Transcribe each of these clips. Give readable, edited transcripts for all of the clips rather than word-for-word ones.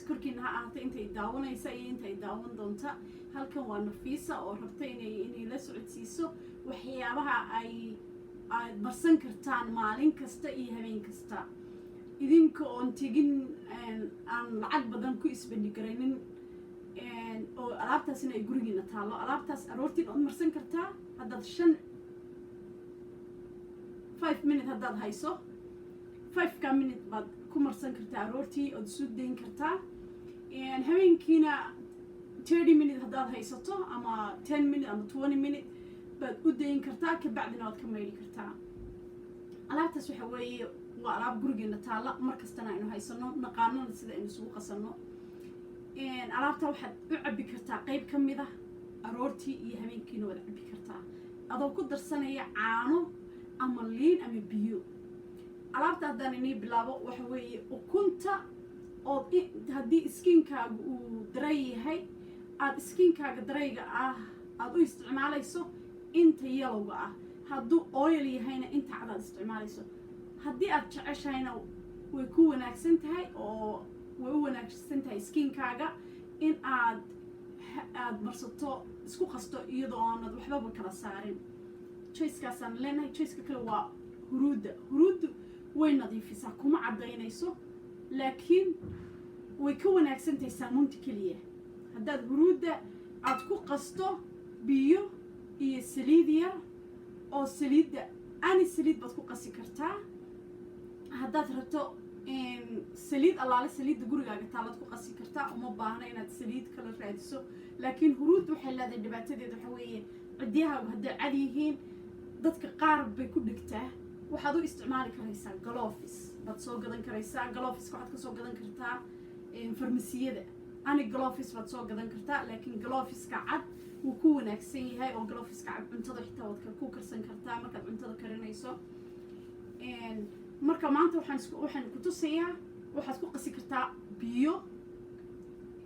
Korkiina ha ahaatay intay daawanaysa iyo intay daawan doonta. Halkan waa Nafiisa oo rabta inay la socodsiiso waxyaabaha ay aad marsan kartaan maalin kasta iyo habeen kasta, idinka oon tegin, aan lacag badan ku isbandhigaraynin, oo alaabtaasina ay gurigiina taallo. Alaabtaas aroortiin ood marsan kartaa haddaad 5 minute haddaad hayso, 5-ka minute baad ku marsan kartaa aroortii ood isu dayn kartaa. Habeenkiina 30 minute haddaad haysato ama 10 minute ama 20 minute baad u dayn kartaa, kabacdina waad ka maydhi kartaa. Alaabtaas waxa weeye waa alaab gurigeena taalla, mar kastana aynu haysano, naqaanona sida aynu isugu qasano. Alaabta waxaad u cabbi kartaa qeyb ka mid ah aroortii iyo habeenkiina waad cabbi kartaa, adoo ku darsanaya caano ama liin ama biyo. Alaabta haddaan inii bilaabo, waxa weeye ukunta ood haddii skinkaaga uu dry yahay, aada skinkaaga dryga ah aada u isticmaalayso inta yellowga ah, hadduu oil yahayna inta cad aad isticmaalayso. Haddii aad jeceshahayna way ku wanaagsan tahay oo way u wanaagsan tahay skinkaaga in aad marsato, isku qasto iyadoo aanad waxbaba kala saarin. Choicekaasaan leenahay. Choiceka kale waa huruudda. Huruuddu way nadiifisaa, kuma caddaynayso, laakiin way ka wanaagsan tahay saamuunta keliya. Haddaad huruudda aad ku qasto biyo iyo saliid yar, oo saliidda ani saliid baad ku qasi kartaa haddaad rabto, saliid allaale saliidda gurigaaga taalaad ku qasi kartaa, uma baahna inaad saliid kala raadiso. Laakiin huruudda waxay leedahay dhibaatadeeda, waxa weeye cidyahaagu hadday cad yihiin, dadka qaar bay ku dhigtaa. Waxaad u isticmaali karaysaa gloves baad soo gadan karaysaa. Gloveska waxaad kasoo gadan kartaa farmasiyada. Ani gloves baad soo gadan kartaa, laakiin gloveska cad wuu ku wanaagsan yahay, oo gloveska cad cuntada xitaa waad ku karsan kartaa markaad cuntada karinayso. Marka maanta waxaan ku tusayaa waxaad ku qasi kartaa biyo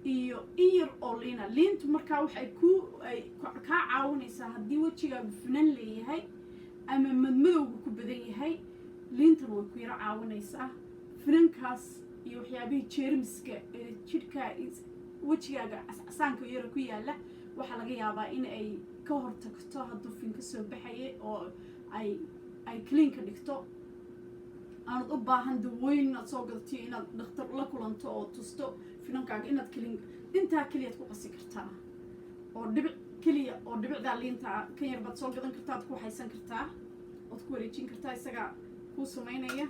iyo in yar oo liina. Liintu markaa waxay ku ay kaa caawinaysaa haddii wejigaagu finan leeyahay ama madmadowga ku badan yahay, liintan way ku yaro caawinaysaa finankaas iyo waxyaabihii jeermiska ee jidhka wejigaaga cascasaanka yara ku yaala. Waxaa laga yaabaa in ay ka hortagto hadduu fin ka soo baxayay oo ay clean ka dhigto, aanad u baahan dawooyin inaad soo gadatiyo, inaad dhakhtar la kulanto oo tusto finankaaga. Inaad clean intaa keliyaad ku qasi kartaa oo dhibic keliya oo dhibicdaa liinta kan yar baad soo gadan kartaa, aad ku haysan kartaa, ood ku wareejin kartaa, isagaa kuu samaynaya.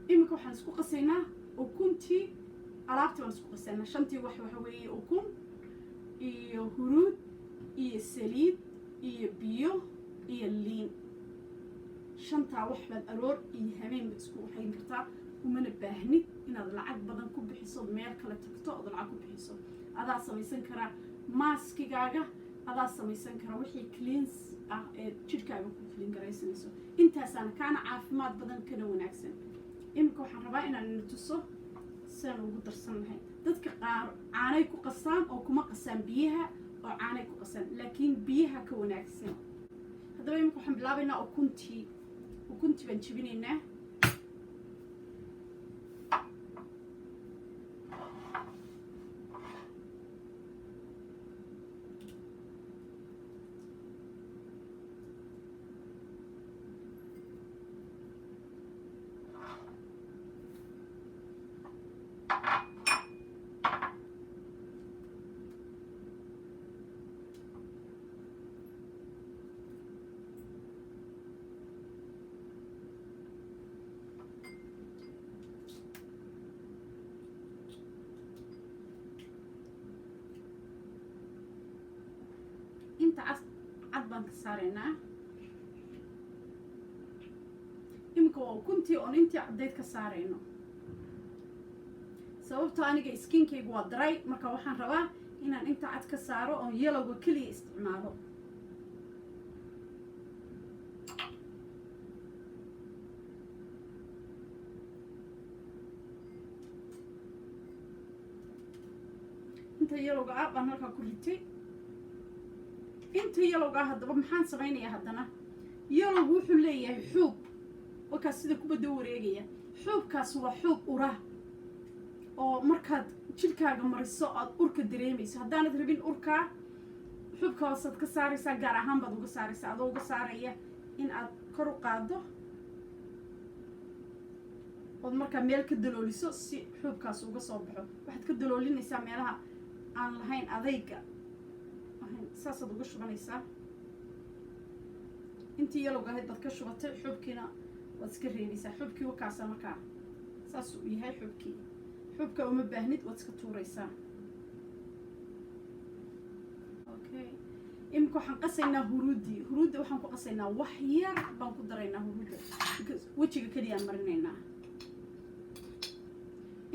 Iminka waxaan isku qasaynaa ukuntii. Alaabtii waan isku qasaynaa shantii wax. Waxa weeye ukun iyo huruud iyo saliid iyo biyo iyo liin. Shantaa wax baad aroor iyo habeenba isku waxayn kartaa. Umana baahnid inaad lacag badan ku bixiso, meel kale tagto ood lacag ku bixiso. Adaa samaysan karaa maskigaaga, adaa samaysan kara wixii cleans ah ee jidhkaaga ku clean garaysanayso. Intaasaana kaana caafimaad badan, kana wanaagsan. Iminka waxaan rabaa inaan ina tuso sidaan ugu darsan lahayn. Dadka qaar caanay ku qasaan oo kuma qasaan biyaha, oo caanay ku qasaan, laakiin biyaha ka wanaagsan. Haddaba iminka waxaan bilaabaynaa ukuntii. Ukuntii baan jebinaynaa. Inta cad cad baan ka saaraynaa. Iminka waa ukuntii oon intii caddayd ka saarayno, sababtoo aniga skinkaygu waa dry. Marka waxaan rabaa inaan inta cad ka saaro oon yellowga keliya isticmaalo. Inta yellowga ah baan halkaa ku ritay. Inta yellowga ah haddaba maxaan samaynayaa? Haddana yellowgu wuxuu leeyahay xuub, wakaas sida kubadda wareegaya. Xuubkaas waa xuub ura. Oo markaad jidhkaaga mariso aad urka dareemayso. Haddaanad rabin urkaa, xubka hoosaad ka saaraysaa, gaar ahaan baad uga saaraysaa, adoo uga saaraya in aad kor u qaaddo ood markaa meel ka dalooliso si xuubkaas uga soo baxo. Waxaad ka daloolinaysaa meelaha aan lahayn adayga ahayn, saasaad uga shubanaysaa. Intii yellowga ahayd baad ka shubatay, xubkiina waad iska reebaysaa. Xubkii wakaasa, markaa saasuu yahay xubkii. Xubka uma baahnid, waad iska tuuraysaa. Okay, iminka waxaan qasaynaa huruuddii. Huruudda waxaan ku qasaynaa, wax yar baan ku daraynaa huruudda because wejiga keliyaan marinaynaa.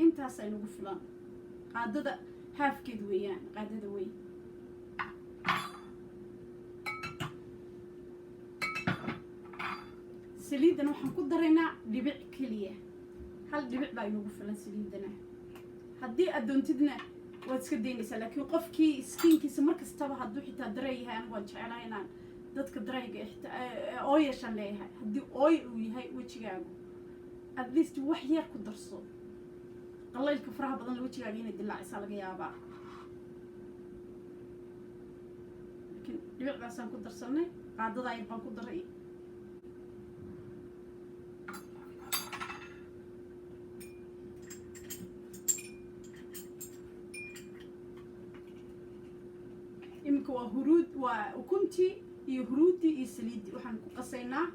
Intaas aynugu filan, qaadada halfkeed weeyaan, qaadada weyn. Saliiddana waxaan ku daraynaa dhibic keliya, hal dhibic baa inugu filan saliiddana. Haddii aad doontidna waad iska daynaysaa, laakiin qofkii skinkiisa mar kastaba hadduu xitaa dry yahay, anigu waan jecelahay inaan dadka dryga oilyashaan leeyahay, haddii oil uu yahay wejigaagu, at least wax yar ku darso. Qalaylka faraha badan la wejigaaga inay dilaacisaa laga yaabaa, laakiin dhibicdaasaan ku darsanay, qaadadaa yar baan ku daray. Iminka waa huruud, waa ukuntii iyo huruuddii iyo saliiddii. Waxaan ku qasaynaa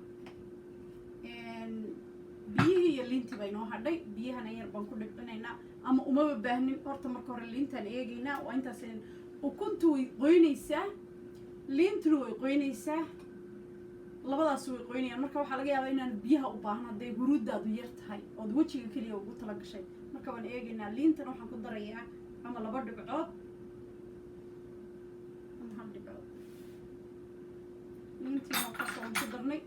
biyihii iyo liintii baa inoo hadhay. Biyahana yar baan ku dhibcinaynaa ama umaba baahnin. Horta marka hore liintaan eegaynaa. Waa intaas. Ukuntu way qoynaysaa, liintuna way qoynaysaa, labadaas way qoynayaan. Marka waxaa laga yaabaa inaan biyaha u baahan hadday huruuddaadu yar tahay ood wejiga keliya ugu tala gashay. Marka waan eegaynaa. Liintana waxaan ku darayaa ama laba dhibcood ama hal dhibcood. Liintiina kaas waan ku darnay.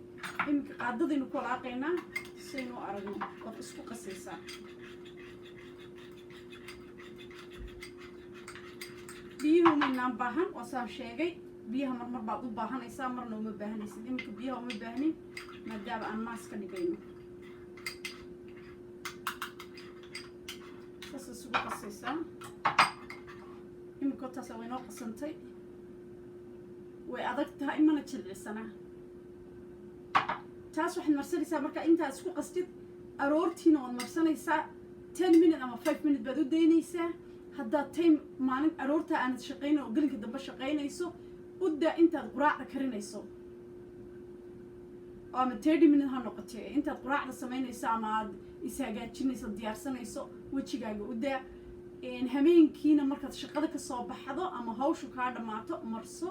Iminka qaadadaynu ku walaaqaynaa saynu u aragno. Waad isku qasaysaa. Biyuhu maynaan baahan, waa saan sheegay. Biyaha marmar baad u baahanaysaa, marna uma baahanaysid. Iminka biyaha uma baahnin maadaama aan mask ka dhigayno. Saas isugu qasaysaa. Iminka taasa way noo qasantay, way adag tahay, mana jilcisanaa. Taas waxaad marsanaysaa marka intaad isku qastid, aroortiina waad marsanaysaa. 10 minute ama 5 minute baad u daynaysaa. Haddaad time maalin aroortaa aanad shaqaynayn oo gelinka dambe shaqaynayso, u daa intaad quraacda karinayso, ama 30 minute ha noqotee, intaad quraacda samaynayso ama aad ishagaajinayso, diyaarsanayso, wejigaaga u daa. Hameenkiina markaad shaqada kasoo baxdo ama hawshu kaa dhammaato, marso.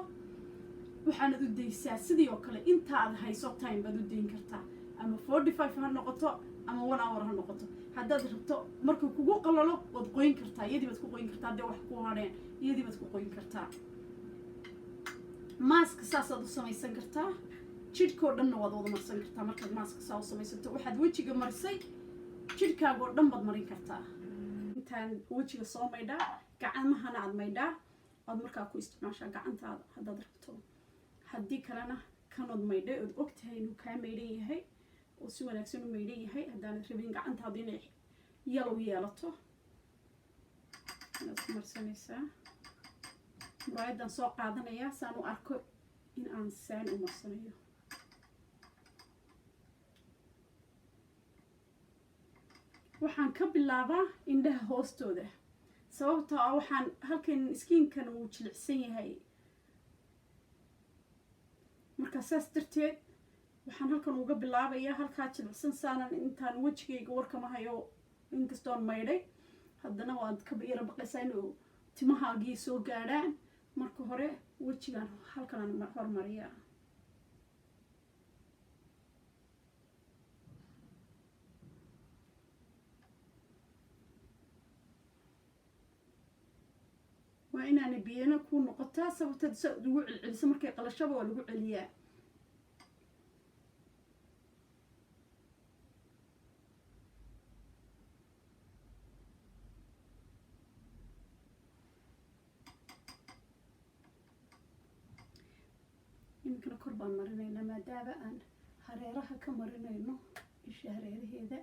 Waxaanad u daysaa sidii oo kale intaad hayso time baad u dayn kartaa, ama 45 ha noqoto ama one hour ha noqoto. Haddaad rabto, markuu kugu qalalo waad qoyn kartaa, iyadii baad ku qoyn kartaa. Haddee wax ku hadheen, iyadii baad ku qoyn kartaa. Maska saasaad u samaysan kartaa, jidhkoo dhanna waad wada marsan kartaa. Markaad maska saa u samaysato, waxaad wejiga marisay jidhkaagoo dhan baad marin kartaa. Intaan wejiga soo maydhaa, gacmahana aad maydhaa, oad markaa ku isticmaashaa gacantaada haddaad rabto. Haddii kalena kanood maydhay ood og tahay inuu kaa maydhan yahay oo si wanaagsan u maydhan yahay, haddaanad rabin gacantaadu inay yellow yeelato, inaad ku marsanaysaa. Muraayaddaan soo qaadanayaa saan u arko in aan saan u marsanayo. Waxaan ka bilaabaa indhaha hoostooda, sababtoo ah waxaan halkan skinkan wuu jilicsan yahay. Marka saas darteed waxaan halkan uga bilaabayaa halkaa jilicsan saanan intaan wejigayga warkama hayo. Inkastoon maydhay, haddana waad ka yara baqaysaa inuu timahaagii soo gaadhaan. Marka hore wejigaan halkanaan hormariyaa. Waa inaanay biyana ku noqotaa, sababteed sa ugu celceliso markay qalashaba waa lagu celiyaa. Iminkana kor baan marinaynaa, maadaama aan hareeraha ka marinayno, isha hareeraheeda.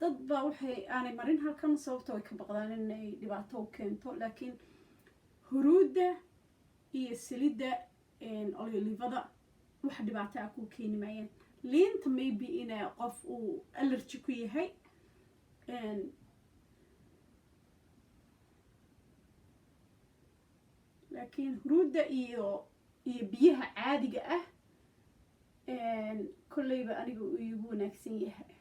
Dad baa waxay aanay marin halkan, sababta way ka baqdaan inay dhibaato u keento, laakiin huruudda iyo salidda olivada wax dhibaato ah kuu keeni maayaan. Liinta maybe ina qof uu allergy ku yahay. Laakiin huruudda iyo biyaha caadiga ah kolleyba aniga uu iigu wanaagsan yahay.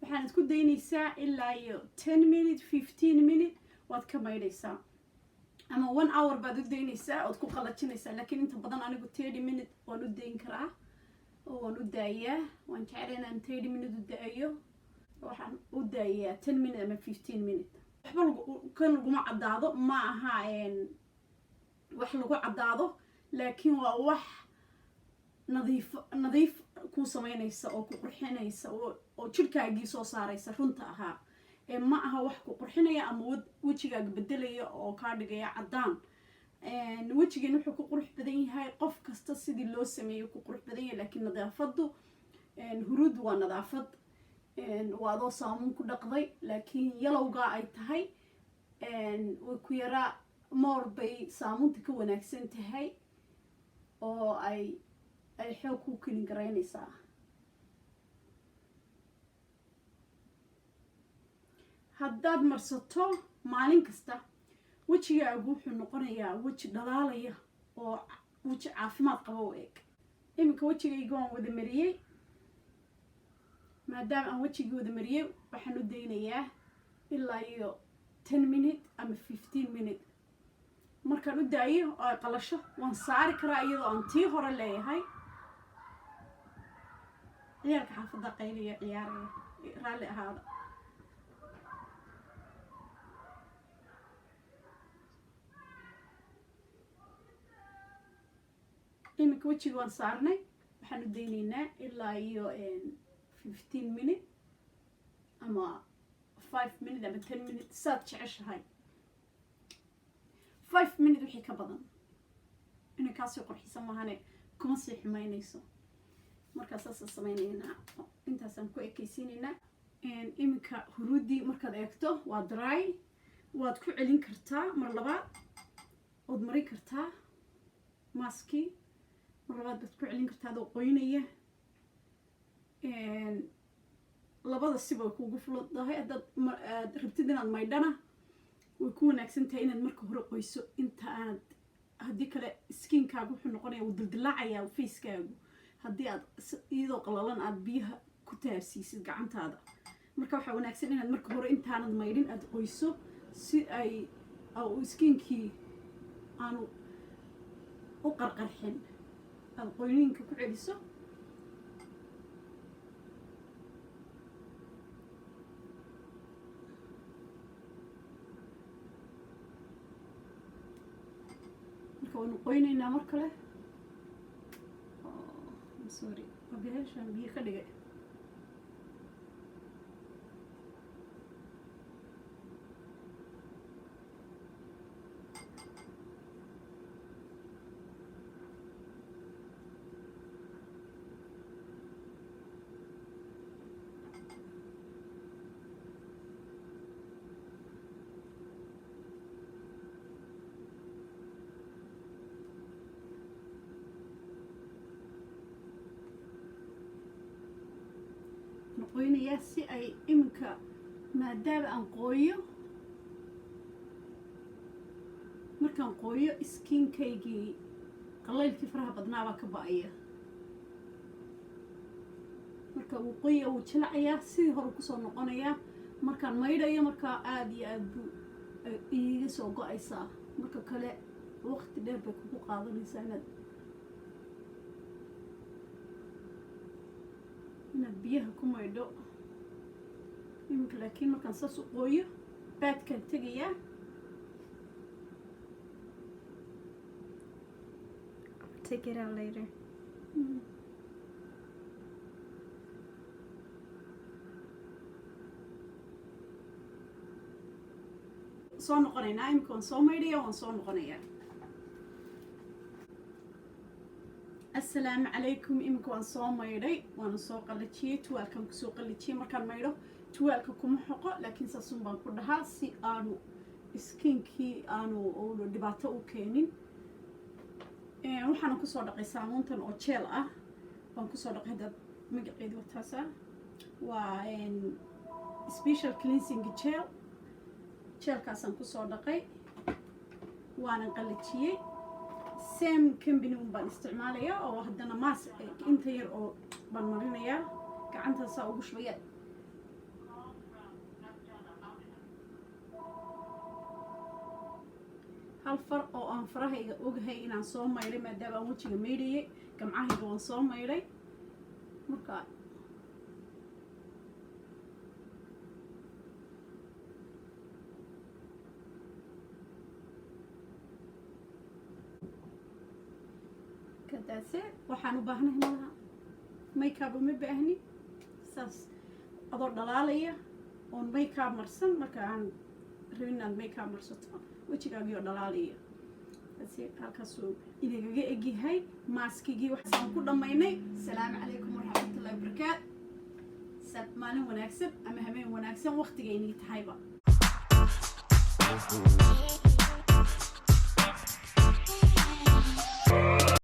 Waxaanad ku daynaysaa ilaa iyo 10 minute, 15 minute, waad ka maydhaysaa, ama one hour baad u daynaysaa ood ku qalajinaysaa. Laakiin inta badan anigu 30 minute waan u dayn karaa oo waan u daayaa. Waan jeclay inaan 30 minute u daayo. Waxaan u daayaa 10 minute ama 15 minute. Waxba kan laguma caddaado, ma aha wax lagu caddaado, laakiin waa wax nadiif nadiif kuu sameynaysa oo ku qurxinaysa oo jirhkaagii soo saaraysa runta ahaa. Ee ma aha wax ku qurxinaya ama wejigaaga bedelaya oo kaa dhigaya caddaan. Wejigan wuxuu ku qurux badan yahay qof kasta sidii loo sameeyo ku qurux badan yahay, laakiin nadaafadu, huruuddu waa nadaafad. Waa adoo saamuun ku dhaqday, laakiin yalowgaa ay tahay way ku yaraa moor bay saamuunta ka wanaagsan tahay oo ay xoog ku kelin garaynaysaa. Haddaad marsato maalin kasta, wejigaagu wuxuu noqonayaa weji dhalaalaya oo weji caafimaad qaba u eg. Iminka wejigayga waan wada mariyey. Maadaama aan wejigii wada mariyey, waxaan u daynayaa ilaa iyo 10 minute ama 15 minute. Markaan u daayo oo ay qalasho, waan saari karaa iyadoo aan tii hore leeyahay. Ciyaalka xaafadda qayliya, ciyaaraya, raalli ahaada. Iminka wejiga waan saarnay. Waxaan u daynaynaa ilaa iyo 15 minute ama 5 minute ama 10 minute, saad jeceshahay. 5 minute wixii ka badan inay kaasii qurxisa mahane, kuma sii xumaynayso. Markaa saasaan sameynaynaa, intaasaan ku ekeysiinaynaa. Iminka huruuddii markaad eegto waa dry. Waad ku celin kartaa mar labaad, ood marin kartaa maskii mar labaad baad ku celin kartaa adoo qoynaya. Labada siba way kuugu fududahay. Haddaad aad rabtid inaad maydhana, way ku wanaagsan tahay inaad marka hore qoyso inta aanad. Haddii kale skinkaagu wuxuu noqonaya, wuu dildilaacayaa facekaagu haddii aad iyadoo qalalan aad biyaha ku taabsiisid gacantaada. Marka waxaa wanaagsan inaad marka hore intaanad maydhin aad qoyso, si ay skinkii aanu u qarqarxin, aada qoyniinka ku celiso. Marka waanu qoynaynaa mar kale. Sorry, waa biyo ka dhigay. Qoynayaa si ay iminka, maadaama aan qooyo, markaan qooyo skinkaygii qalaylkii faraha badnaabaa ka ba-aya. Marka wuu qoya, wuu jilacayaa, sidii hore kusoo noqonayaa. Markaan maydhayo markaa aada iyo aada buu iiga soo go-aysaa. Marka kale waqti dheer bay kugu qaadanaysaa inaad biyaha ku maydho. Iminka laakiin markaan saas u qooyo, bathkaan tegayaa. Take it out later. Soo noqonaynaa imika. Waan soo maydhaya, waan soo noqonayaa. Assalaamu calaykum. Iminka waan soo maydhay, waana soo qalajiyey, tuwaalkan kusoo qalajiyey. Markaan maydho tuwaalka kuma xoqo, laakiin saasun baan ku dhahaa si aanu skinkii aanu dhibaato u keenin. Waxaana kusoo dhaqay saabuuntan oo gel ah baan kusoo dhaqay. Haddaad magaceedu wataasa waa special cleansing gel. Gelkaasaan kusoo dhaqay, waanan qalajiyey. Same company un baan isticmaalayaa oo haddana mask inta yar oo baan marinayaa, gacantaasaa ugu shubaya. Hal far oo aan farahayga ogahay inaan soo maydhay, maadaama aan wejiga maydhayay, gamcahayga waan soo maydhay. Marka kadaase waxaan u baahnahay malaha, makeup uma baahni. Saas adoo dhalaalaya oon makeup marsan, marka aan rabin inaad makeup marsato, wejigaagii dhalaalaya. Taasi halkaasuu inagaga egyahay maskigii. Waxaan ku dhammaynay. Asalaamu calaykum waraxmatullahi wabarakaat. Maalin wanaagsan ama habeen wanaagsan, waqtiga inii tahayba.